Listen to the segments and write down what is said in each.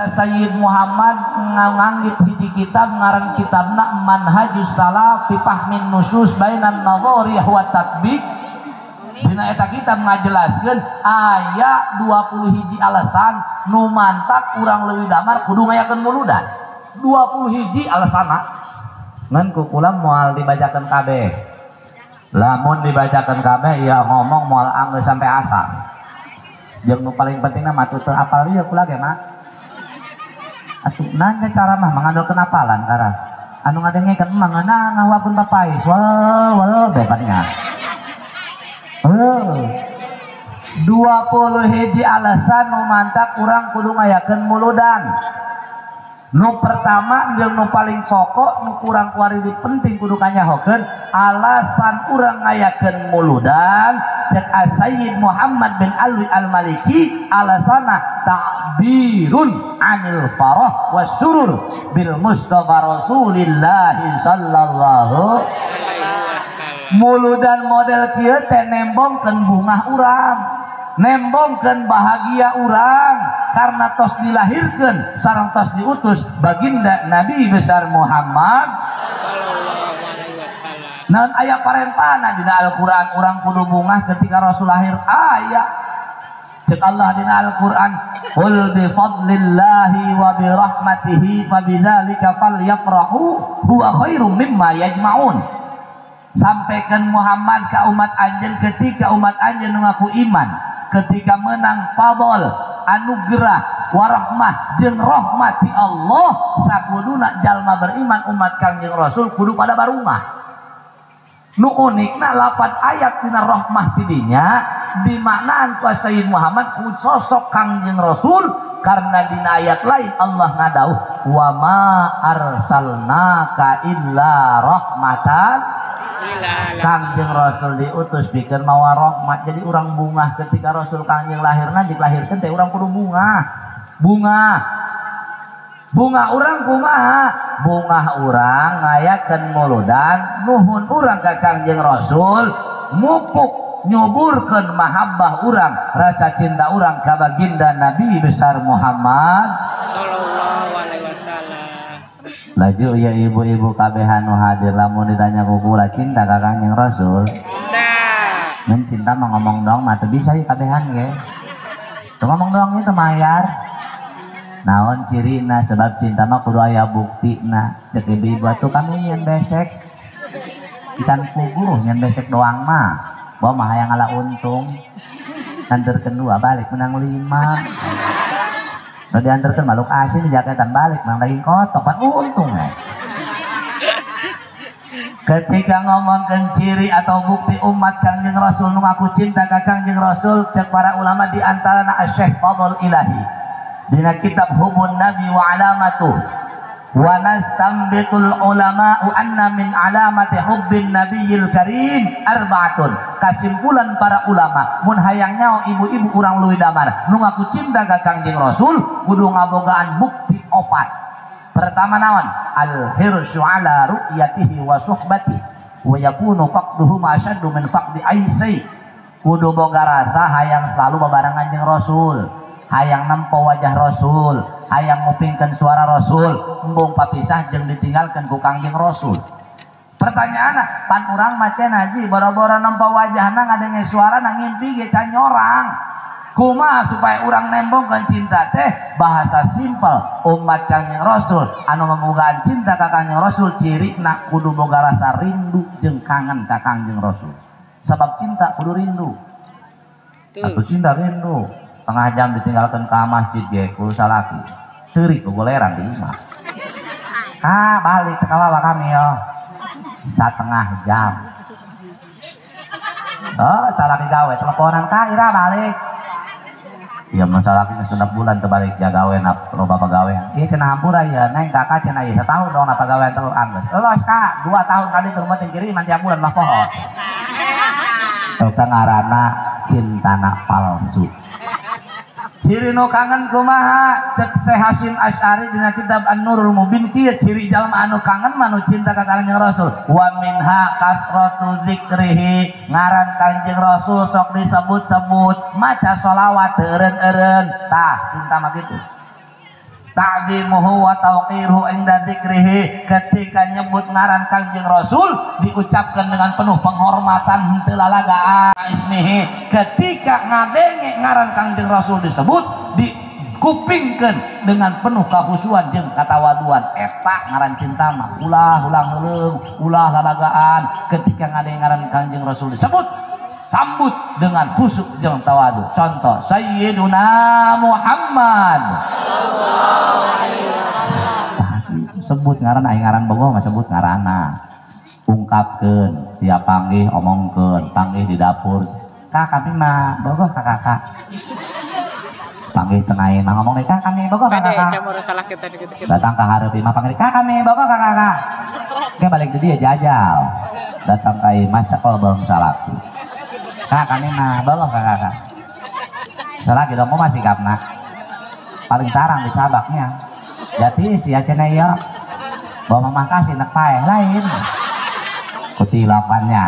Sayyid Muhammad nganggit hiji kitab ngaran kitabna Manhajus Salaf fi Fahmin Nusus Bainan Nadhariyah wa Tatbiq. Dina eta kitab ngajelaskeun aya 20 hiji alasan nu mantak urang leuwih damar kudu ngayakeun muludan. 20 hiji alasanna. Ngan ku kula moal dibacakeun kabeh. Lamun dibacakeun kabeh ya ngomong moal anggeus sampai asar. Jeung nu paling pentingna mah teu apal ieu kula ge mah. Atuh nanya cara mah mengandalkeun hafalan kara. Anu ngadengekeun mah ngeunah ngawakeun papais wal wal bepannya. 20 hiji alasan nu mantak urang kudu ngayakeun muludan. Nu pertama jeung nu paling pokok nu kurang kuari di penting kudu kanyahokeun alasan urang ngayakeun muludan cek Sayyid Muhammad bin Alwi Al-Maliki alasana ta'birun anil farah wasyurur bil Mustafa Rasulillah sallallahu. Muludan model kieu teh nembongkeun bungah urang, nembongkeun bahagia urang karena tos dilahirkeun sareng tos diutus baginda Nabi besar Muhammad sallallahu alaihi wasallam. Naon aya parentana dina Al-Qur'an urang kudu bungah ketika Rasul lahir aya. Cek Allah dina Al-Qur'an, "Qul bi fadlillahi wa bi rahmatihi fa bidzalika falyafrahu huwa khairum mimma yajma'un." Sampaikan Muhammad ke umat anjeun ketika umat anjeun ngaku iman, ketika menang fadl, anugerah, warahmah jeung rahmat ti Allah, sakuduna jalma beriman umat Kangjeng Rasul kudu pada barungah. Nu unikna lapan ayat dina rahmah tidinya dimaknaan ku Sayyid Muhammad ku sosok Kangjeng Rasul karena dina ayat lain Allah ngadauh wa ma arsalnaka illa rahmatan. Kangjeng Rasul diutus pikeun mawa rahmat. Jadi urang bungah ketika Rasul Kangjeng lahirna dilahirkeun teh urang kudu bungah. Bungah. Bungah urang kumaha? Bungah urang ngayakeun muludan, nuhun urang ka Kangjeng Rasul, mupuk nyuburkeun mahabbah urang, rasa cinta urang ka baginda Nabi besar Muhammad sallallahu alaihi wasallam. Laju ya ibu-ibu kabehan nu hadir lamun ditanya ku kula cinta ka Kangjeng Rasul. Cinta. Mun cinta mah ngomong doang mah teu bisa ieu kabehan ge. Teu ngomong doang itu mayar. Naon cirina sebab cinta mah kudu aya buktina. Cek ibu-ibu atuh kami nyen besek. Ikan puguh nyen besek doang mah. Bawa mah hayang ala untung. Anterkeun 2 balik menang 5. Kalau diantarkan makhluk asin di jaketan balik mang daging kotok pan untung ya. Ketika ngomongkeun ciri atau bukti umat Kangjeng Rasul nu ngaku cinta ka Kangjeng Rasul cek para ulama di antarana Syekh Fadl Ilahi dina kitab Hubun Nabi wa Alamatuh wa nastambitul ulama'u anna min alamati hubbin nabiyil karim arba'atun. Kasimpulan para ulama mun hayang nyaho ibu-ibu urang leuwih damar nu ngaku cinta ka Kangjeng Rasul kudu ngabogaan bukti opat. Pertama naon? Al hirsu ala ru'yatihi wa suhbatihi wa yakunu faqduhu ma asyaddu min faqdi aisai. Kudu boga rasa hayang selalu babarengan jeung Rasul, hayang nempo wajah Rasul, hayang ngupingkeun suara Rasul, embung papisah jeung ditinggalkeun ku Kangjeng Rasul. Pertanyaanna, pan urang mah cenah ji boro-boro nempo wajahna ngadenge suarana ngimpi ge can nyorang. Kumaha supaya urang nembongkeun cinta teh? Bahasa simpel umat Kangjeng Rasul anu mamugaan cinta ka Kangjeng Rasul cirina kudu boga rasa rindu jeung kangen ka Kangjeng Rasul. Sebab cinta kudu rindu. Atuh cinta rindu. Setengah jam ditinggalkan ke masjid ge ku salaki. Ceurik gogoleran di imah. Ah, balik ke kawawa kami yo. Setengah jam. Oh, salaki gawe teleponan ka ira balik. Iya mun salaki geus 6 bulan teu balik jagawe na loba pagawean. Ieu cenah hampura ieu neng kakak cenah ieu satahun dong na pagawean teu anggeus. Los kak, 2 tahun kali teu penting kiriman tiap bulan mah poho. Eta ngaranna cintana palsu. Ciri nu kangen kumaha? Cek Syekh Hasyim Asy'ari dina kitab An-Nurul Mubin kieu ciri jalma anu kangen mah nu cinta ka Kangjeng Rasul. Wa minha kasratu dzikrihi, ngaran Kangjeng Rasul sok disebut-sebut, maca sholawat eureun-eureun. Tah, cinta mah kitu. Ta'zimuhu wa tauqiruhu inda dzikrihi, ketika nyebut ngaran Kangjeng Rasul diucapkan dengan penuh penghormatan henteu lalagaan. Ismihi, ketika ngadenge ngaran Kangjeng Rasul disebut dikupingkeun dengan penuh kahusuan jeung katawaduan. Eta ngaran cinta mah ulah ulang heuleung, ulah lalagaan. Ketika ngadenge ngaran Kangjeng Rasul disebut, sambut dengan khusyuk jeung tawadu. Contoh Sayyiduna Muhammad. Sebut ngaran aing ngaran bogoh mah sebut ngaranna. Ungkapkeun, tiap panggih omongkeun, panggih di dapur. Kak kami mah bogoh ka kakak. Panggih tengah mah ngomong deui, kak kami bogoh ka kakak. Datang ka hareup imah panggih, kak kami bogoh ka kakak. Ge balik di dieu jajal. Datang ka imah cekel bang salaki. Kak kami mah bogoh ka kakak. Salaki dong kumaha sikapna? Paling tarang dicabaknya. Jadi sia cenah ieu bawa mamah kasih nek paeh lain. Kutilakannya.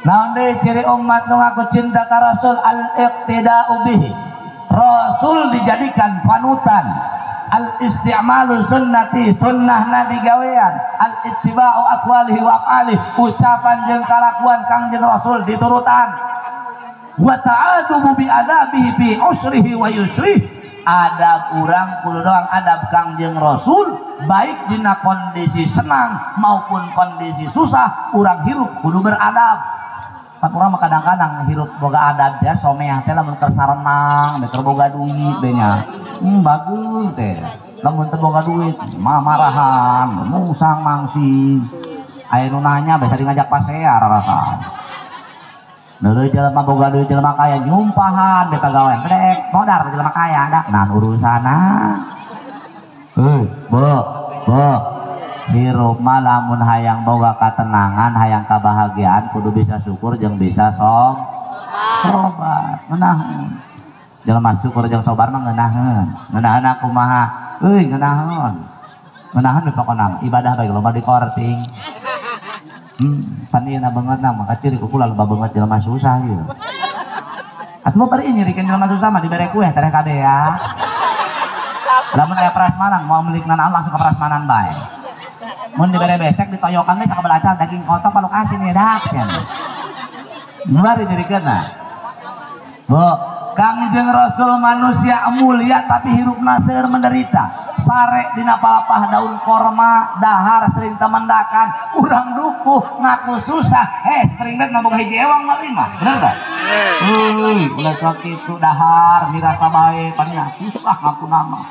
Naon deui ciri umat nu ngaku cinta ka Rasul? Al-iqtida'u bihi. Rasul dijadikan panutan. Al-isti'malu sunnati, sunnahna digawean. Al-ittiba'u aqwalihi wa af'alihi, ucapan jeung kalakuan Kangjeng Rasul diturutan. Wa ta'adubu bi adabihi fi usrihi wa yusrihi. Adab urang kudu doang adab Kangjeng Rasul, baik dina kondisi senang maupun kondisi susah, urang hirup kudu beradab. Pak urang mah kadang-kadang hirup boga adab ya, someah teh lamun keur sarenang, keur boga duit teh nya. Bagus teh. Lamun teu boga duit mah marahan, musang mangsing. Aya nu nanya bisa ngajak pasea rarasaan. Neureut jelema boga duit jelema kaya nyumpahan be pagawean bedek modar jelema kaya da nah urusanna. Heuh, bo, bo. Hirup mah lamun hayang boga katenangan, hayang kabahagiaan kudu bisa syukur jeung bisa sobar. Ngeunaheun. Jelema syukur jeung sobar mah ngeunaheun. Ngeunaheun kumaha? Euy, ngeunaheun. Ngeunaheun we pokona ibadah bae loba dikorting. Pan ieu na beungeut na mah kaciri ku kula loba beungeut jelema susah ieu. Atuh mah bari nyirikeun jelema susah mah dibere kueh tereh kabeh ya. Lamun aya prasmanan moal meulik nanaon langsung ke prasmanan bae. Mun dibere besek ditoyokan we sakabel acal daging kotok paluk asin ya dak. Bari nyirikeun na. Bu, Kangjeng Rasul manusia mulia tapi hirupna seueur menderita. Sare dina palapah daun korma, dahar sering temendakan, urang dukuh ngaku susah. Spring bed mah boga hiji ewang mah lima, bener teh? Euy, ulah sakitu dahar mirasa bae pan susah ngaku nama.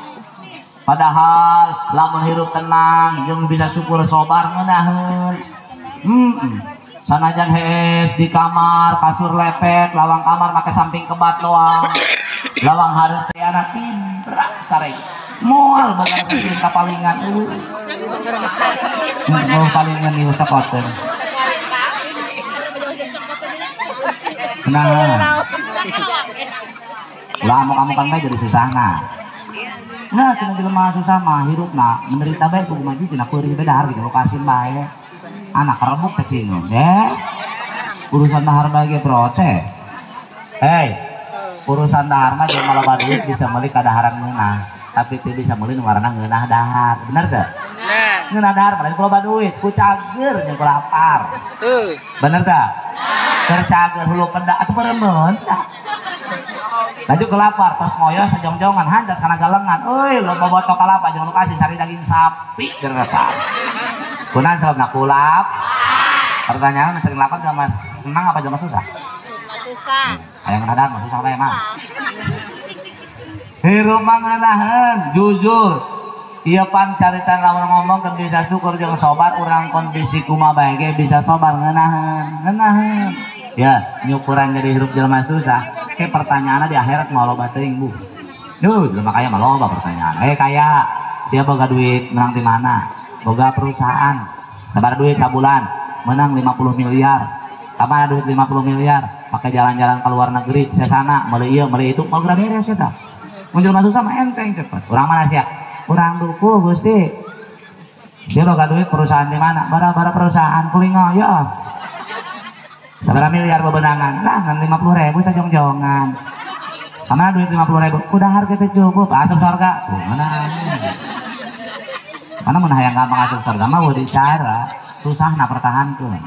Padahal lamun hirup tenang jeung bisa syukur sobar ngeunaheun. Sanajan hees di kamar, kasur lepet, lawang kamar make samping kebat doang. Lawang hareup teh anak tibrak sare. Moal boga kecil kapalingan. Oh, palingan ieu sakoteun. Nah. Lah amuk-amukan bae jadi susahna. Nah, cenah jelema susah mah hirupna menderita bae kudu maju cenah peurih bae dahar gitu lokasin bae. Anak rebuk teh cing. Urusan dahar bae ge protes. Hei, urusan dahar mah jelema loba duit bisa meuli kadaharan ngeunah, tapi teu bisa meuli nu ngaranna ngeunah dahar. Bener teu? Bener. Ngeunah dahar paling loba duit, ku cager jeung ku lapar. Tuh. Bener teu? Keur cager hulu peda atuh beureum tah. Lanjut ke lapar, tos ngoyo sejongjongan hanjat kana galengan. Euy, loba boto kalapa jeung nu kasih cari daging sapi gerasa. Kunaon sababna kulap? Pertanyaan sering lapar sama senang apa sama susah? Susah. Hayang ngadang mah susah bae mah. Hirup mah ngeunaheun, jujur. Ieu pan caritan lamun ngomong keur bisa syukur jeung sobar urang kondisi kumaha bae ge bisa sobar ngeunaheun, ngeunaheun. Ya, nyukuran jadi hirup jelema susah. Ke pertanyaanna di akhirat mau loba teuing, Bu. Duh, jelema kaya mah loba pertanyaan. Kaya, sia boga duit menang di mana? Boga perusahaan. Sabar duit sabulan, menang 50 miliar. Kamana duit 50 miliar? Pakai jalan-jalan ke luar negeri, sesana, meuli ieu, meuli itu, mau geura beres eta. Mun jelema susah mah enteng cepet. Urang mana sia? Urang dukuh Gusti. Sia boga duit perusahaan di mana? Bara-bara perusahaan kulingo, yos. Sabaraha miliar bebenangan? Lah ngan 50.000 sajongjongan. Karena duit 50.000 udah harga teh cukup asup surga. Mana? Karena mun hayang gampang asup surga mah udah cara susah na pertahankeun.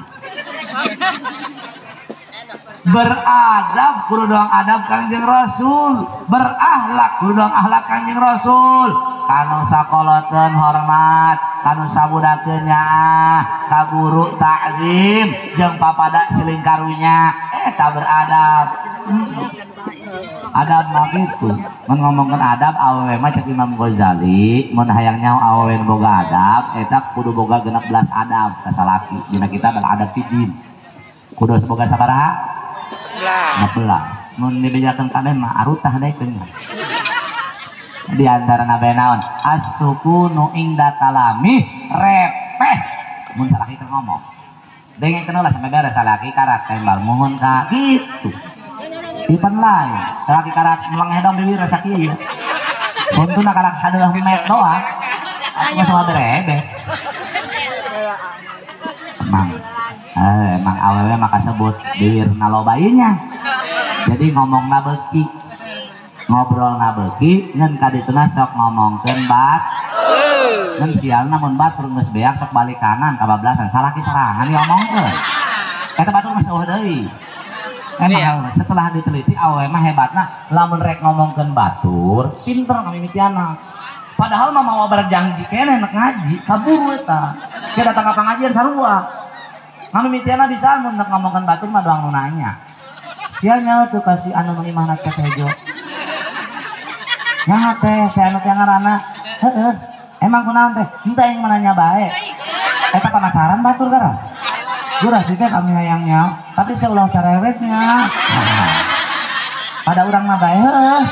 Beradab kudu doang adab Kangjeng Rasul, berakhlak kudu doang akhlak Kangjeng Rasul. Kanu sakoloteun hormat, kanu sabudakeun nyaah, ka guru ta'zim, jeung papada siling karunya, eta beradab. Adab mah kitu. Mun ngomongkeun adab awewe mah cek Imam Ghazali, mun hayang nyaho awewe nu boga adab, eta kudu boga 16 adab ka salaki. Dina kitab Al-Adab fi Din. Kudu boga sabaraha? 16. Mun dibejakeun kabeh mah arutah daekeun. Di antara nabe naon? As-sukunu inda kalami repeh. Mun salaki keur ngomong. Dengekeun lah sampe beres salaki karak tembal muhun ka kitu. Ipan lain, salaki karak melengeh dong bibir rasa kieu. Untuna karak sadeuh met doang. Aku mah sama berebe. Emang emang awewe maka sebut bibirna loba ieu. Jadi ngomongna beuki, ngobrolna beuki, ngan kadituna sok ngomongkeun bat. Ngan sialna mun batur geus beak sok balik kanan kabablasan salaki sorangan diomongkeun. Eta batur geus eueuh deui. Emang setelah diteliti awewe mah hebatna lamun rek ngomongkeun batur pinter kamimitiana. Padahal mah mawa berjanji keneh nek ngaji kaburu eta. Ke datang ka pangajian sarua. Ngamimitiana bisa mun nek ngomongkeun batur mah doang nu nanya. Sia nyaho tuh kasih anu nu imahna teh hejo. Nyaho teh teh anu teh ngaranna. Heeh. Emang kunaon teh? Henteu aing mah nanya bae. Eta penasaran batur gara. Gurah sih teh kami hayang nyaho, tapi saya ulah carewetnya. Pada urang mah bae heuh.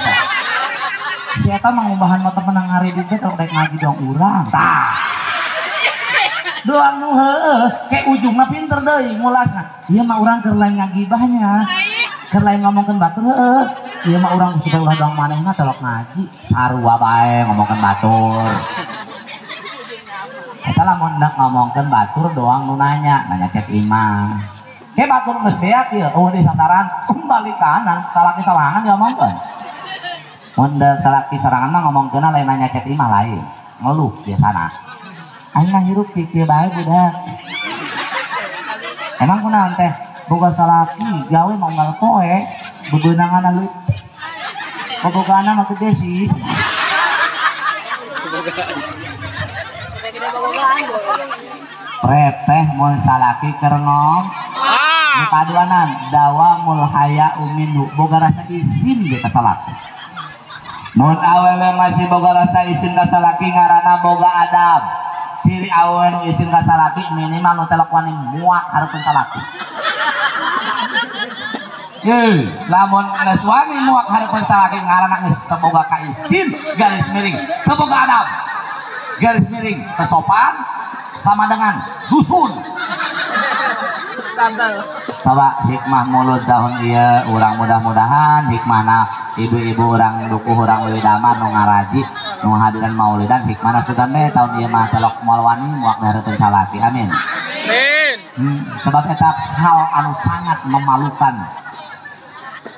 Si eta mah ngumbahan motor menang hari di teh rek ngaji doang urang. Tah. Doang nu heueuh, ke ujungna pinter deui ngulasna. Ieu mah urang keur lain ngagibahnya. Keur lain ngomongkeun batur heueuh. Ieu mah urang supaya ulah doang manehna colok ngaji. Sarua bae ngomongkeun batur. Eta lamun hendak ngomongkeun batur doang nu nanya, nanya cek imah. Ke batur geus beak ieu, eueuh di sasaran, balik kanan, salaki sorangan diomongkeun. Mun salaki sorangan mah ngomongkeunna lain nanya cek imah lain, ngeluh biasana. Aing mah hirup kieu bae budak. Emang kunaon teh? Boga salaki gawe mah unggal poe, bebeunangan leutik. Bobogaana mah gede sih. Repeh mun salaki keur ngomong. Paduanan dawamul haya minhu, boga rasa isin ge ka salaki. Mun awewe masih boga rasa isin ka salaki ngaranna boga adab. Ciri awewe nu isin ka salaki minimal nu telok wani muak hareupeun salaki. Ye, lamun geus wani muak hareupeun salaki ngaranna geus teu boga ka isin, garis miring, teu boga adab. Garis miring, kesopan sama dengan dusun. Coba hikmah mulut tahun ieu urang mudah-mudahan hikmahna ibu-ibu urang dukuh urang leuwih damar nu ngaraji nu hadiran maulidan hikmahna sugan we tahun ieu mah telok moal wani muak hareupeun salaki. Amin. Amin. Sebab eta hal anu sangat memalukan.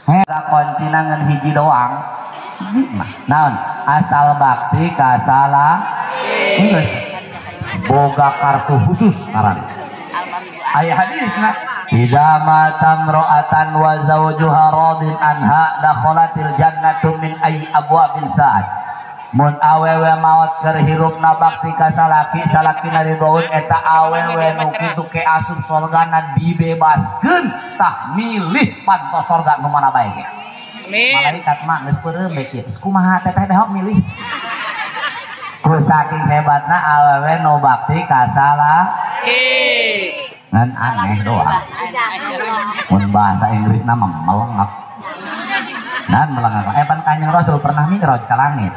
Eta kuncina ngan hiji doang. Naon? Asal bakti ka salaki. Geus boga kartu khusus ngaran. Aya hadisna idza mata imra'atan wa zawjuha radin anha dakhalatil jannatu min ayyi abwabin sa'at. Mun awewe maot keur hirupna bakti ka salaki, salakina ridhoeun eta awewe nu kitu ke asup sorgana dibebaskeun tah milih panto sorga nu mana bae ge. Amin. Malaikat mah geus peureum bae kieu. Geus kumaha teteh behok milih. Ku saking hebatna awewe nu bakti ka salaki. Ngan aneh doang. Mun bahasa Inggrisna mah melengak. Dan melengak. Pan Kanjeng Rasul pernah mi'raj ka langit.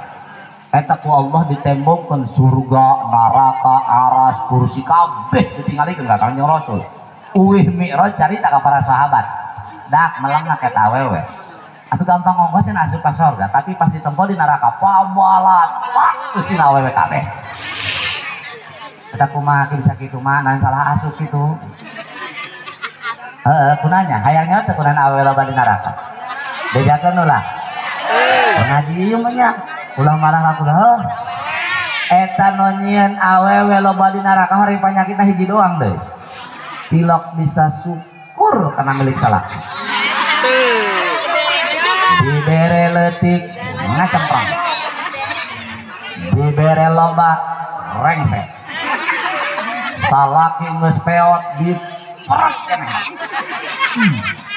Eta ku Allah ditembongkeun surga, neraka, aras, kursi kabeh ditinggalikeun ka Kanjeng Rasul. Uwih mi'raj carita ka para sahabat. Dak melengak eta awewe. Atuh gampang ngongkos cenah asup ka surga, tapi pas ditempo di neraka pabalat pak eusina awewe kabeh. Eta kumaha bisa kitu mah naon salah asup kitu. Heeh, kunanya hayangnya teh kunan awewe loba di neraka. Bejakeun ulah. Ngaji ieu mah nya ulah marah ka kula heuh. Eta nu nyieun awewe loba di neraka hari panyakitna hiji doang deui. Tilok bisa syukur kana milik salaki. Dibere leutik ngacemprang. Dibere loba rengsek. Salaki geus peot diperek keneh.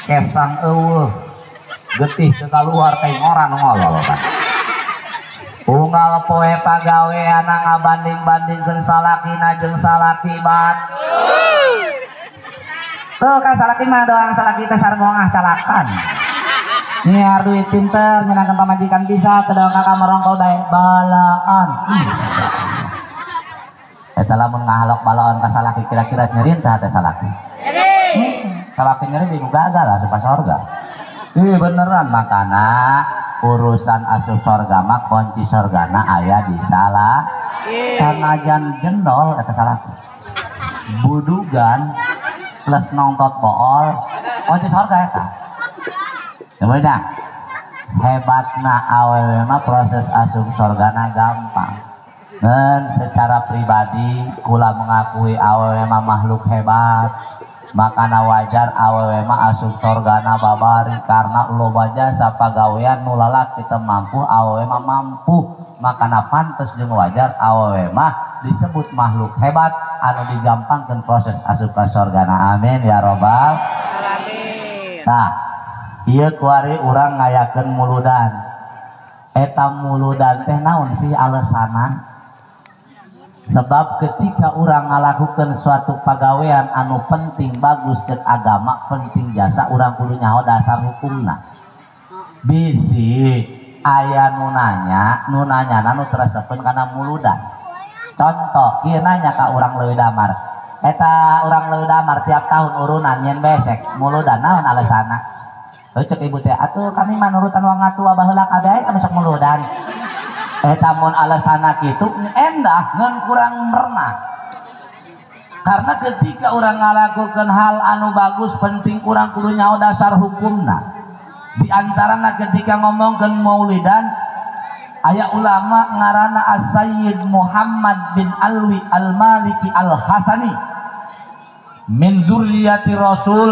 Kesang eueuh getih teu kaluar teh ngora nu ngolol kan. Unggal poe pagaweanna ngabanding-bandingkeun salakina jeung salaki bat. Tuh kan salaki mah doang salaki teh sarengongah calakan. Nyiar duit pinter nyenangkeun pamajikan bisa teu doang ka kamar bae balaan. Eta lamun ngahalok balaon ka salaki kira-kira nyeri teh hate salaki. Salaki nyeri bingung gagal asup ka sorga. Ih beneran makana urusan asup sorga mah kunci sorgana aya di salah. Sanajan jendol eta salaki. Budugan plus nongtot bool kunci sorga eta. Sebenarnya hebatna awewe mah proses asup sorgana gampang. Dan secara pribadi kula mengakui awewe mah makhluk hebat. Makana wajar awewe mah asup sorgana babari karena loba jasa pagawean nu lalaki teu mampu awewe mah mampu. Makana pantes jeung wajar awewe mah disebut makhluk hebat anu digampangkeun proses asup ka sorgana. Amin ya robbal alamin. Nah, ieu kuari urang ngayakeun muludan. Eta muludan teh naon sih alesana? Sebab ketika orang ngalakukan suatu pagawean anu penting bagus cek agama penting jasa urang kudu nyaho dasar hukumna. Bisi aya nu nanya, nu nanyana nu teresepeun kana muludan. Contoh kieu nanya ka urang Leuwi Damar. Eta urang Leuwi Damar tiap tahun urunan nyen besek muludan naon alesana? Heuh cek ibu teh atuh kami mah nurutan wong tua baheula kabeh aya sok muludan. Eta mun alasana kitu endah ngan kurang merenah. Karena ketika orang ngalakukan hal anu bagus penting kurang kudu nyaho dasar hukumna. Di antarana ketika ngomongkeun maulidan aya ulama ngaranna As-Sayyid Muhammad bin Alwi Al-Maliki Al-Hasani min dzurriyyati Rasul.